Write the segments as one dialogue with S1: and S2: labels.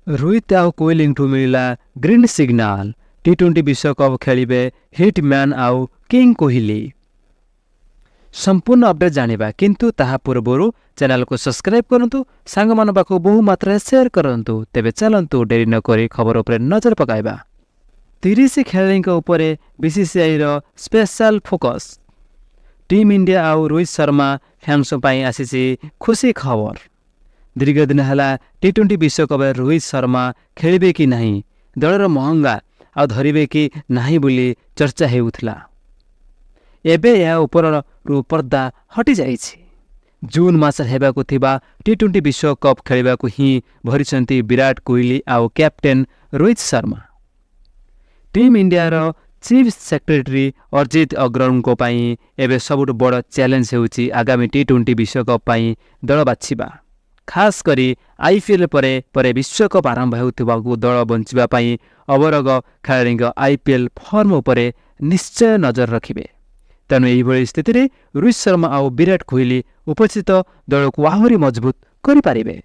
S1: ରୋହିତ ଆଉ କୋହଲିଙ୍କଠୁ ମିଳିଲା green signal. ଟି20 ବିଶ୍ୱକପ୍ ଖେଳିବେ ହିଟ୍ ମ୍ୟାନ୍ ଆଉ କିଙ୍ଗ କୋହଲି। ସମ୍ପୂର୍ଣ୍ଣ ଅପଡେଟ୍ ଜାଣିବା, କିନ୍ତୁ ତାହା ପୂର୍ବରୁ ଚ୍ୟାନେଲକୁ ସବସ୍କ୍ରାଇବ୍ କରନ୍ତୁ, ସାଙ୍ଗମାନଙ୍କ ପାଖକୁ ବହୁ ମାତ୍ରାରେ ସେୟାର କରନ୍ତୁ। ତେବେ ଚାଲନ୍ତୁ, ଡେରି ନକରି ଖବର ଉପରେ ନଜର ପକାଇବା। 30 ଖେଳାଳିଙ୍କ ଉପରେ ବିସିସିଆଇର ସ୍ପେଶାଲ ଫୋକସ୍। ଟିମ୍ ଇଣ୍ଡିଆ ଆଉ ରୋହିତ ଶର୍ମା ଫ୍ୟାନ୍ସଙ୍କ ପାଇଁ ଆସିଛି ଖୁସି ଖବର। ଦୀର୍ଘ ଦିନ ହେଲା ଟି20 ବିଶ୍ୱକପରେ ରୋହିତ ଶର୍ମା ଖେଳିବେ କି ନାହିଁ, ଦଳର ମହଙ୍ଗା ଆଉ ଧରିବେ କି ନାହିଁ ବୋଲି ଚର୍ଚ୍ଚା ହେଉଥିଲା। ଏବେ ଏହା ଉପରରୁ ପର୍ଦ୍ଦା ହଟିଯାଇଛି। ଜୁନ୍ ମାସରେ ହେବାକୁ ଥିବା ଟି20 ବିଶ୍ୱକପ୍ ଖେଳିବାକୁ ହିଁ ଭରିଛନ୍ତି ବିରାଟ କୋହଲି ଆଉ କ୍ୟାପ୍ଟେନ୍ ରୋହିତ ଶର୍ମା। ଟିମ୍ ଇଣ୍ଡିଆର ଚିଫ୍ ସେକ୍ରେଟାରୀ ଅଜିତ ଅଗରକରଙ୍କ ପାଇଁ ଏବେ ସବୁଠୁ ବଡ଼ ଚ୍ୟାଲେଞ୍ଜ ହେଉଛି ଆଗାମୀ ଟି20 ବିଶ୍ୱକପ୍ ପାଇଁ ଦଳ ବାଛିବା। ଖାସ୍ କରି ଆଇପିଏଲ୍ ପରେ ପରେ ବିଶ୍ୱକପ୍ ଆରମ୍ଭ ହେଉଥିବାକୁ ଦଳ ବଞ୍ଚିବା ପାଇଁ ଅଗରକର ଖେଳାଳିଙ୍କ ଆଇପିଏଲ୍ ଫର୍ମ ଉପରେ ନିଶ୍ଚୟ ନଜର ରଖିବେ। ତେଣୁ ଏହିଭଳି ସ୍ଥିତିରେ ରୋହିତ ଶର୍ମା ଆଉ ବିରାଟ କୋହଲି ଉପସ୍ଥିତ ଦଳକୁ ଆହୁରି ମଜବୁତ କରିପାରିବେ।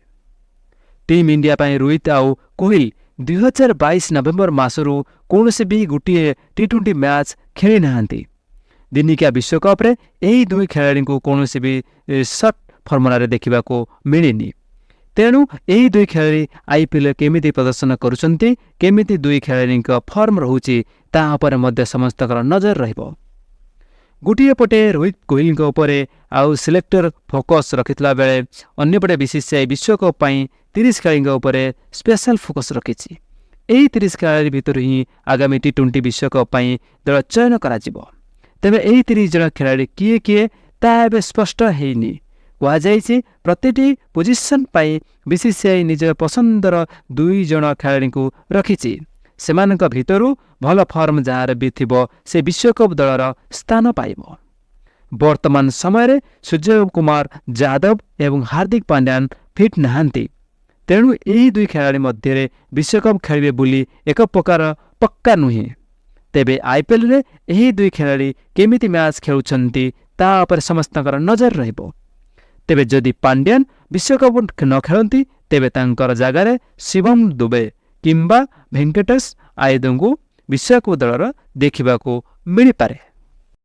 S1: ଟିମ୍ ଇଣ୍ଡିଆ ପାଇଁ ରୋହିତ ଆଉ କୋହଲି 2022 ନଭେମ୍ବର ମାସରୁ କୌଣସି ବି ଗୋଟିଏ ଟି20 ମ୍ୟାଚ୍ ଖେଳି ନାହାନ୍ତି। ଦିନିକିଆ ବିଶ୍ୱକପ୍ରେ ଏହି ଦୁଇ ଖେଳାଳିଙ୍କୁ କୌଣସି ବି ସର୍ଟ ଫର୍ମୁଲାରେ ଦେଖିବାକୁ ମିଳିନି। ତେଣୁ ଏହି ଦୁଇ ଖେଳାଳି ଆଇପିଏଲ୍ କେମିତି ପ୍ରଦର୍ଶନ କରୁଛନ୍ତି, କେମିତି ଦୁଇ ଖେଳାଳିଙ୍କ ଫର୍ମ ରହୁଛି, ତା ଉପରେ ମଧ୍ୟ ସମସ୍ତଙ୍କର ନଜର ରହିବ। ଗୋଟିଏ ପଟେ ରୋହିତ କୋହଲିଙ୍କ ଉପରେ ଆଉ ସିଲେକ୍ଟର ଫୋକସ୍ ରଖିଥିଲା ବେଳେ ଅନ୍ୟପଟେ ବିସିସିଆଇ ବିଶ୍ୱକପ୍ ପାଇଁ 30 ଖେଳାଳିଙ୍କ ଉପରେ ସ୍ପେଶାଲ ଫୋକସ୍ ରଖିଛି। ଏହି 30 ଖେଳାଳି ଭିତରୁ ହିଁ ଆଗାମୀ ଟି20 ବିଶ୍ୱକପ୍ ପାଇଁ ଦଳ ଚୟନ କରାଯିବ। ତେବେ ଏହି 30 ଜଣ ଖେଳାଳି କିଏ କିଏ, ତାହା ଏବେ ସ୍ପଷ୍ଟ ହେଇନି। କୁହାଯାଇଛି, ପ୍ରତିଟି ପୋଜିସନ୍ ପାଇଁ ବିସିସିଆଇ ନିଜ ପସନ୍ଦର ଦୁଇ ଜଣ ଖେଳାଳିଙ୍କୁ ରଖିଛି। ସେମାନଙ୍କ ଭିତରୁ ଭଲ ଫର୍ମ ଯାହାର ବି ଥିବ, ସେ ବିଶ୍ୱକପ୍ ଦଳର ସ୍ଥାନ ପାଇବ। ବର୍ତ୍ତମାନ ସମୟରେ ସୂର୍ଯ୍ୟକୁମାର ଯାଦବ ଏବଂ ହାର୍ଦ୍ଦିକ ପାଣ୍ଡ୍ୟାନ ଫିଟ୍ ନାହାନ୍ତି। ତେଣୁ ଏହି ଦୁଇ ଖେଳାଳି ମଧ୍ୟରେ ବିଶ୍ୱକପ୍ ଖେଳିବେ ବୋଲି ଏକ ପ୍ରକାର ପକ୍କା ନୁହେଁ। ତେବେ ଆଇପିଏଲ୍ରେ ଏହି ଦୁଇ ଖେଳାଳି କେମିତି ମ୍ୟାଚ୍ ଖେଳୁଛନ୍ତି, ତା ଉପରେ ସମସ୍ତଙ୍କର ନଜର ରହିବ। ତେବେ ଯଦି ପାଣ୍ଡ୍ୟାନ ବିଶ୍ୱକପ୍ ନ ଖେଳନ୍ତି, ତେବେ ତାଙ୍କର ଜାଗାରେ ଶିବମ ଦୁବେ କିମ୍ବା ଭେଙ୍କଟେଶ ଆୟରଙ୍କୁ ବିଶ୍ୱକପ୍ ଦଳର ଦେଖିବାକୁ ମିଳିପାରେ।